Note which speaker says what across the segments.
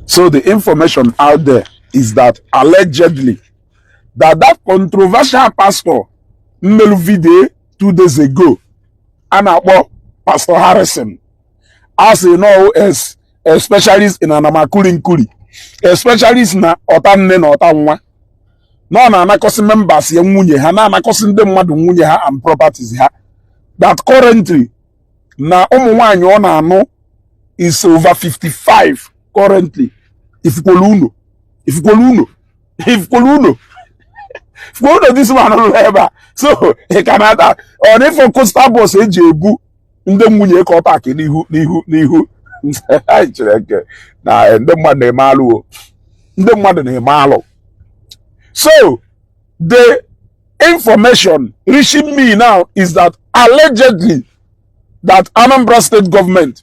Speaker 1: So the information out there is that allegedly that that controversial pastor mmelu video 2 days ago a na-akpọ Pastor Harrison, as you know, as a specialist in anamakuri nkuri, a specialist na ọta nne na ọta nwa, na ọ na-anakọsị members ya nwunye ha, na-anakọsị ndị mmadụ nwunye ha and properties ha, that currently na ụmụ nwanyị ọ na-anụ is over 55 currently. Ifukwolu unu, ifukwolu unu, ifukwolu unu, ifukwolu unu, this man rụrụ ebe a. So ị ka na-ata ọ na-ifo coaster bus eji ebu ndị nwunye ka ọ paakị n'ihu n'ihu n'ihu. Ai, Chineke, na ndị mmadụ na-eme alụ o, ndị mmadụ na-eme alụ. So the information reaching me now is that allegedly that Anambra State government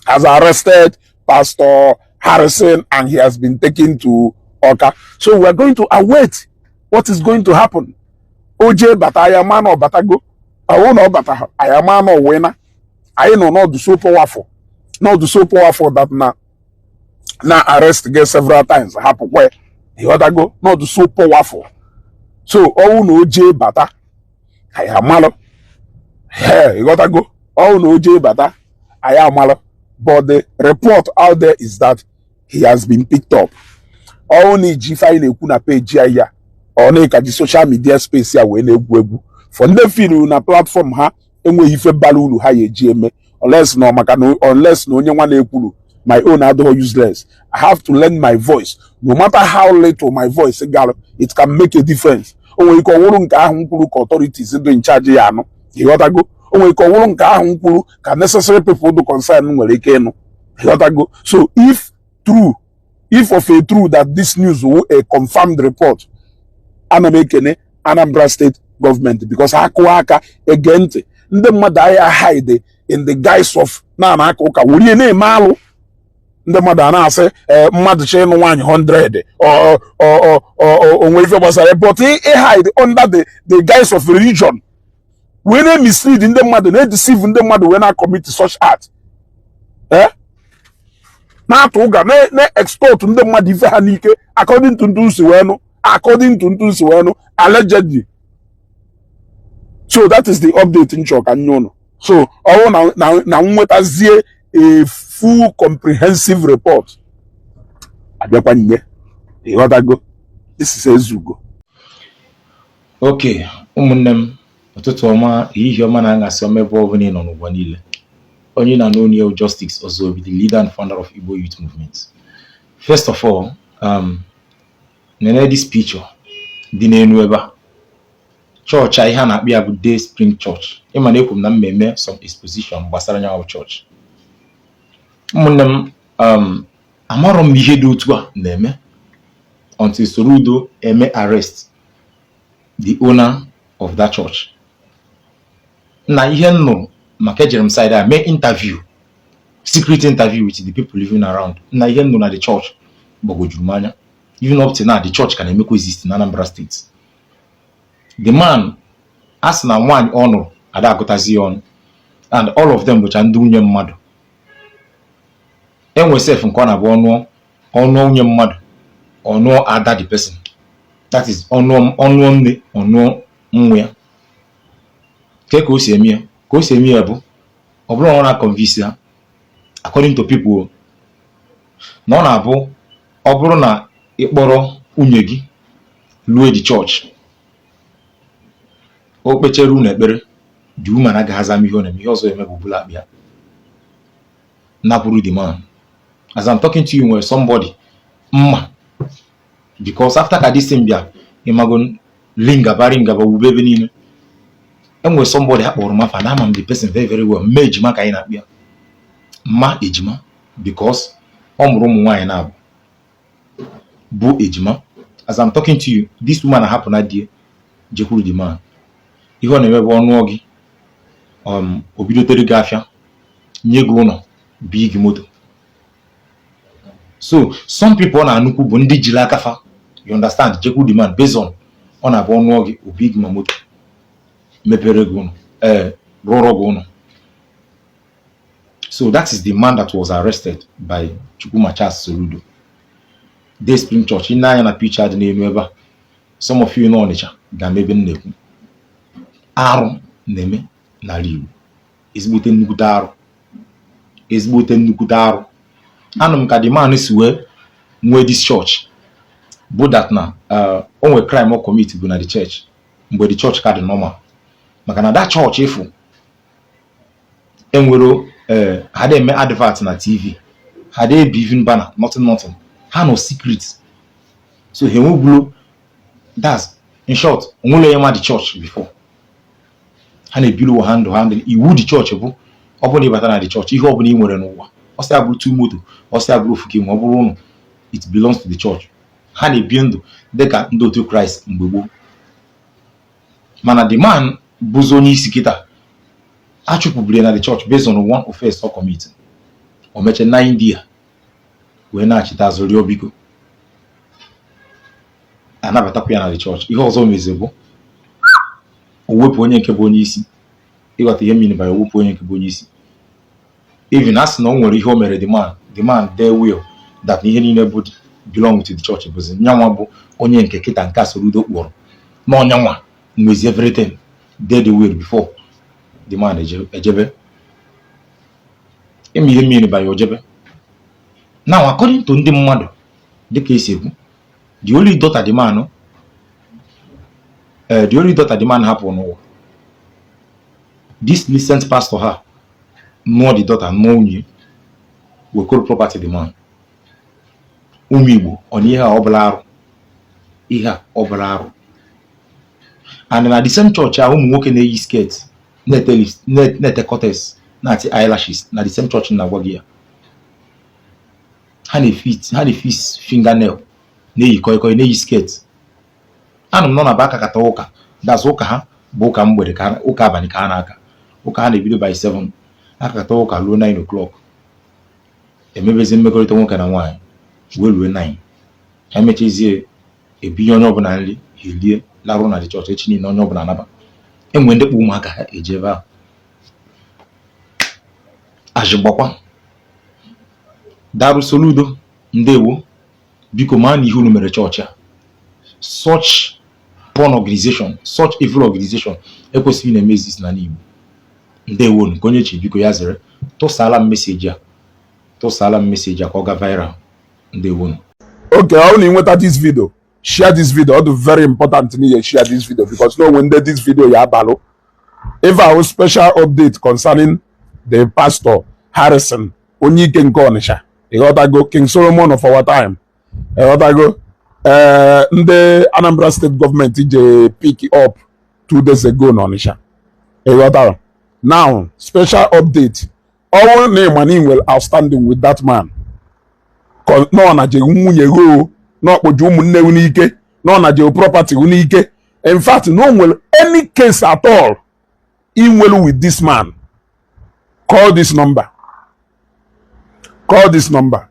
Speaker 1: has arrested Pastor Harrison and he has been taken to Awka. So we are going to await what is going to happen. Oje bata, aya ma na ọbatago. Ọwụ na ọ bata, aya ma na ọwena. Anyị nọ n'ọdụ so powerful. N'ọdụ so powerful that na arrest get several times, hapụkwa. Ịghọtago? N'ọdụ so powerful. So ọwụ na oje bata, anyị amalụ. Ee, ịghọtago? Ọwụ na oje bata, anyị amalụ. But the report out there is that he has been picked up. Ọwụ na iji ife anyị na-ekwu na peji anyị ya, ọ na ịka ji social media space ya wee na-egwu egwu for ndị filu na platform ha enweghị ife bara uru ha ya eji eme, unless na maka na unless na onye nwa na-ekwuru my own adịghị useless. I have to lend my voice. No matter how little my voice gara, it can make a difference. O nwere ike ọwụrụ nke ahụ m kwuru ka authorities dị in charge ya anụ. Ịghọtago? O nwere ike ọwụrụ nke ahụ m kwuru ka necessary people dị concern nwere ike ịnụ. Ịghọtago? So if true, if of a true that this news wụ a confirmed report, ana m ekene Anambra State government, because akụwa aka ege ntị. Ndị mmadụ ahịa hide in the guise of na aka ụka were ihe na-eme alụ. Ndị mmadụ a na-asị ee, mmadụ chọ ịnụ nwaanyị 100, onwe ife gbasara, but ị hide under the guise of religion wee na-mislead ndị mmadụ, na-edeceive ndị mmadụ, wee na-commit such act, eh, na-atụ ụga, na-extort ndị mmadụ ife ha n'ike, according to ntụ nsi wee nụ, according to ntụ nsi wee nụ, allegedly. So that is the update nchọ ka nye ụnụ. So ọwụ na nwetazie a full comprehensive report, abịakwa nye. Ịghọtago? This is Ezugo.
Speaker 2: Oke ụmụnne m, ụtụtụ ọma, ehihie ọma na aṅasị ọma, ebe ọbụla ị nọ n'ụwa niile. Onye na n'onu ya, Justice Ozobi, the leader and founder of Igbo Youth Movement. First of all, nene this picture dị n'elu ebe a. Chọọchị a, ihe a na-akpọ ya bụ Day Spring Church. Ịma na ekwu m na mmemme some exposition gbasara nyanwụ chọọchị. Ụmụnne m, amarọ m ihe dị otu a na-eme until Soludo eme arrest the owner of that church. Na ihe m nụrụ, maka ejere m side a mee interview, secret interview with the people living around, na ihe m nụrụ na the church gbagwojuru m anya. Even up to now, the church ka na-emekwa exist na Anambra State. The man a sị na nwaanyị ọ nụrụ ada agụtazi ya ọnụ, and all of them bụcha ndị nwunye mmadụ. Enwe sef nke ọ na-abụ ọnụọ ọnụọ nwunye mmadụ, ọnụọ ada the person, that is ọnụọ ọnụọ nne, ọnụọ nwa ya. Ke ka o si eme ya, ka o si eme ya bụ ọ bụrụ na ọ na-convince ha, according to people, na ọ na-abụ ọ bụrụ na ị kpọrọ nwunye gị lue the church, o kpechere unu ekpere, the woman agaghị aza m ihe ọ na-eme. Ihe ọzọ eme bụ bụla akpa ya napụrụ the man. As I'm talking to you, nwere somebody mma, because after ka this thing bịa, ịmago lingaba ringaba wube ebe niile, enwere somebody ha kpọrọ m afa na ama m the person very very well. Mma ejima ka anyị na-akpọ ya, mma ejima, because ọ mụrụ ụmụ nwaanyị na-abụ bụ ejima. As I'm talking to you, this woman ahapụ na die jekwuru the man. Ihe ọ na-eme bụ ọnụọ gị, o bidotere gị afịa, nye gị ụlọ, bi gị moto. So some people ọ na-anụkwu bụ ndị jiri aka fa, you understand, jekwuru the man based on Ọ na-abụ ọnụọ gị obi gị ma moto mepere gị ụnọ, ee, rụrụ gị ụnọ. So that is the man that was arrested by Chukwuma Charles Soludo. Day Spring Church ị na-anya na picture dị n'elu ebe a, some of you nọ Ọnịcha ga-ama ebe m na-ekwu. Arụ na-eme n'ala Igbo, ezigbote nnukwute arụ, ezigbote nnukwute arụ. Anụ m ka the man si wee nwee this church bụ that na o nwere crime o commit bụ na the church mgbe the church ka dị normal, maka na that church ịfụ enwero ha na-eme advert na TV, ha dey ebi even banner, nothing, nothing. Ha nọ secret, so ha enwebulo, that's in short, onwere onye ma the church before. Ha na-ebili ụwa ha ndụ ha ndụ. Iwu the church bụ, ọ bụrụ na ịbata na the church, ihe ọbụla ị nwere n'ụwa, ọsị abụrụ two moto, ọsị abụrụ ofu ka ọ bụrụ ụnụ, it belongs to the church. Ha na-ebi ndụ dịka ndị otu Kraịst mgbe gboo. Mana the man bụzi onye isi kịta, achụpụburu ya na the church based on one offense ọ commit. O mechie na India wee na-achịta azụ rịọ biko anabatakwa ya na the church. Ihe ọzọ mezi bụ o wepụ onye nke bụ onye isi. Ịghọta ihe mmiri bara, wepụ onye nke bụ onye isi. Even a sị na o nwere ihe o mere the man, the man dee will that ihe niile bụ belong to the church bụzi nyanwa bụ onye nke kịta nke a Soludo kpọrọ na ọnyanwa nwezi everything. Dee the will before the man ejebe. Ịma ihe mmiri banye ojebe. Now, according to ndị mmadụ, dịka esi ekwu, the only daughter the man hapụrụ n'ụwa, this recent pastor ha nụọ the daughter, nụọ nwunye, wekọrọ property the man. Ụmụ Igbo, ọ na ihe a ọ bụla arụ, ihe a ọ bụla arụ. And na the same church ahụ, ụmụ nwoke na-eyi skirt, na-ete na-ete cutex, na-ati eyelashes na the same church na-agwa gị ya. Ha na-efit, ha na-efix fingernail, na-eyi koi koi, na-eyi skirt. Anụ m nọ na bụ aka kata ụka, that's ụka ha bụ ụka mgbede ka ụka abalị ka ha na-aka ụka. Ha na-ebido by 7, akata ụka ruo 9 o'clock, emebezi mmekọrịta nwoke na nwaanyị wee ruo 9. Ha emechazie, ebinye onye ọbụla nri, ha erie, larụ na the church. Echi niile onye ọbụla anaba. Enwe ndị kpọ ụmụaka ha eje ebe ahụ azịgbakwa. Darụ Soludo, ndewo. Biko maa na ihe unu mere chọọchị a, such porn organization, such evil organization ekwesịghị na-eme exist n'ala Igbo. Ndewo. Nke onye chi, biko ya zere. Tụsala m message a, tụsala m message a ka ọ ga viral. Ndewo.
Speaker 1: Okay, ọ bụrụ na ị nweta this video, share this video. Ọ dị very important na ihe share this video, because no when this video ya abalụ. If ahụ special update concerning the pastor Harrison Onyeike nke Ọnịsha, ịghọtago, King Solomon of our time, ịghọtago, ee, ndị Anambra State gọọmenti je pick up 2 days ago n'Ọnịsha, ịghọtara. Now, special update: ọ bụrụ na ị ma na ị nwere outstanding with that man, nọ na je nwunye gị o, n'ọkpọji ụmụnne gị n'ike, nọ na je property gị n'ike, in fact, na o nwere any case at all ị nwere with this man, call this number, call this number: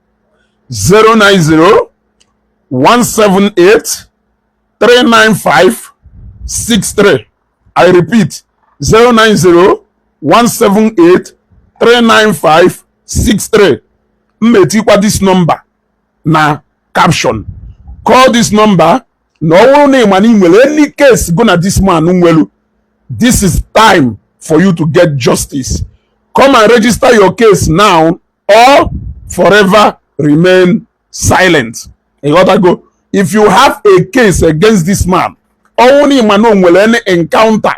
Speaker 1: 090 178 395 63. I repeat, 090 178 395 63. Mmetikwa this number na caption. Call this number na ọ bụrụ na ị ma na ị nwere any case go na this man nwelu. This is time for you to get justice. Come and register your case now or forever remain silent. Ịghọtago? If you have a case against this man, ọ bụrụ na ị ma na o nwere any encounter,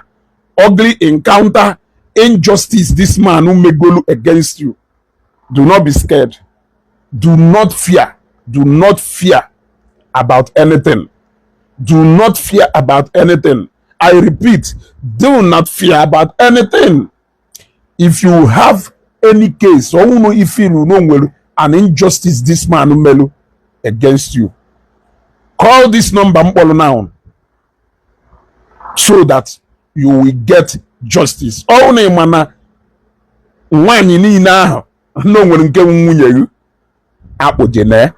Speaker 1: ugly encounter, injustice this man megolu against you, do not be scared, do not fear, do not fear about anything, do not fear about anything. I repeat, do not fear about anything. If you have any case, or unu ifilu no nwere an injustice this man melu against you, call this number mkpọrọ now so that you will get justice. Ọ na ịma na nwaanyị niile ahụ na o nwere nke nwunye gị akpụje na ya,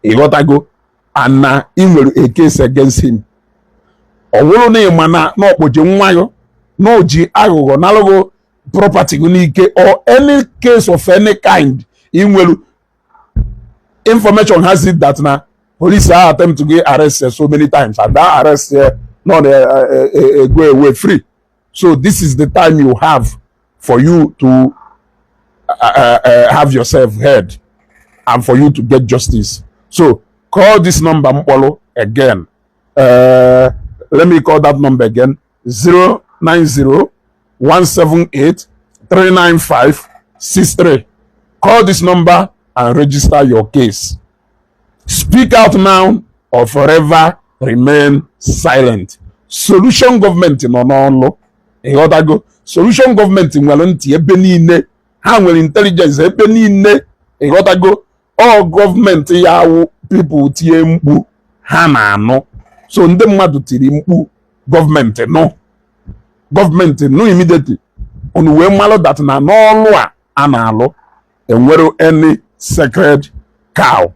Speaker 1: ịghọtago, and na ị nwere a case against him, Ọ bụrụ na ị ma na n'ọkpọje nwayọ na o ji aghụghọ nalụghị property gị n'ike, or any case of any kind ị nwere information has it that na police are attempt to get arrested so many times and that arrest here not go away free. So this is the time you have for you to have yourself heard and for you to get justice. So call this number mkpọrọ again. Let me call that number again: 090 178 395 63. Call this number and register your case. Speak out now or forever remain silent. Solution Gọọmenti nọ n'ọlụ, ịghọtago? Solution Gọọmenti nwere ntị ebe niile, ha nwere intelligence ebe niile, ịghọtago? Ọ gọọmenti ya awụ people tie mkpu, ha na-anụ. So ndị mmadụ tiri mkpu, gọọmenti nụ, gọọmenti nụ immediately. Unu wee malụ that na n'ọlụ a a na-alụ, enwere any sacred cow.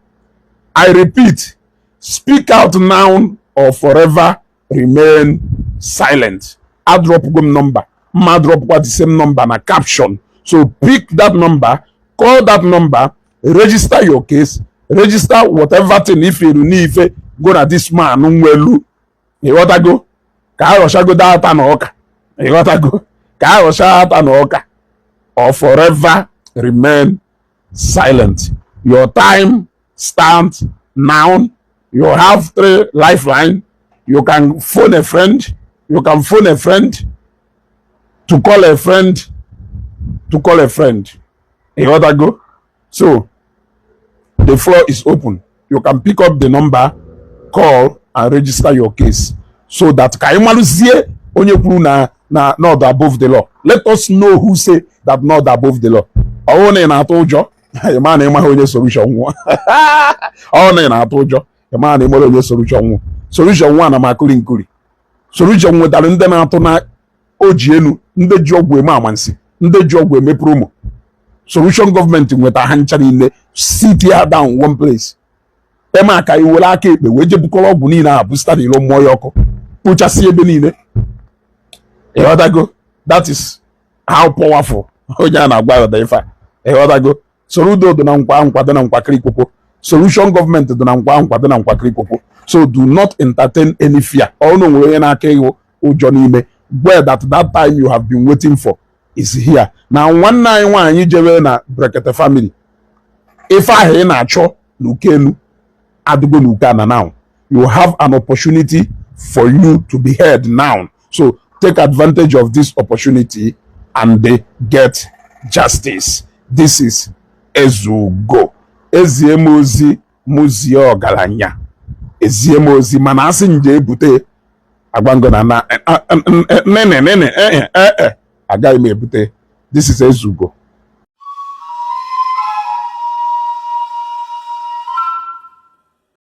Speaker 1: I repeat, speak out now or forever remain silent. Adropgo m number, mma dropkwa the same number na caption. So pick that number, call that number, register your case, register whatever thing ife eru n'ife go na this man nwelu, ịghọtago? Ka aghọchagodo ata na ọka, ịghọtago? Ka aghọcha ata na ọka or forever remain silent. Your time starts now. You have three lifeline. You can phone a friend, you can phone a friend to call a friend to call a friend, ịghọtago? So the floor is open. You can pick up the number, call and register your case so that ka anyị malụzie onye kwuru na not above the law. Let us know who say that not above the law. Ọ bụrụ na ị na-atụ ụjọ, ị ma na ịmaghị onye Solution nwụọ. Ọ na ị na-atụ ụjọ, ị ma na ịmara onye Solution nwụọ. Solution nwa na makuri nkuri. Solution nwetara ndị na-atụ na oji elu, ndị ji ọgwụ eme amansi, ndị ji ọgwụ eme promo. Solution Gọọmenti nweta ha ncha niile, sit ya down one place, eme aka iwere aka ekpe wee jebukọrọ ọgwụ niile a busta n'ilo, mmụọ ya ọkụ, kpochasị ebe niile, ịghọtago? That is how powerful onye a na-agwa ya ife a, ịghọtago? Soludo dị na nkwa nkwa dị na nkwakịrị ikpokpo. Solution Gọọmenti dị na nkwa nkwa dị na nkwakịrị ikpokpo. So do not entertain any fear. Ọ na onwere onye na-aka ịhụ ụjọ n'ime gwe that that time you have been waiting for is here na. Nwanne anyị nwaanyị jebe na Brekete Family, ife ahụ ị na-achọ n'ukenu adịgo n'uke na now. You have an opportunity for you to be heard now, so take advantage of this opportunity and they get justice. This is Ezugo. Ezie m ozi mụzie ọgaranya, ezie m ozi, mana asị nje ebute agbango na nene nene. Ee, agaghị m ebute. This is Ezugo.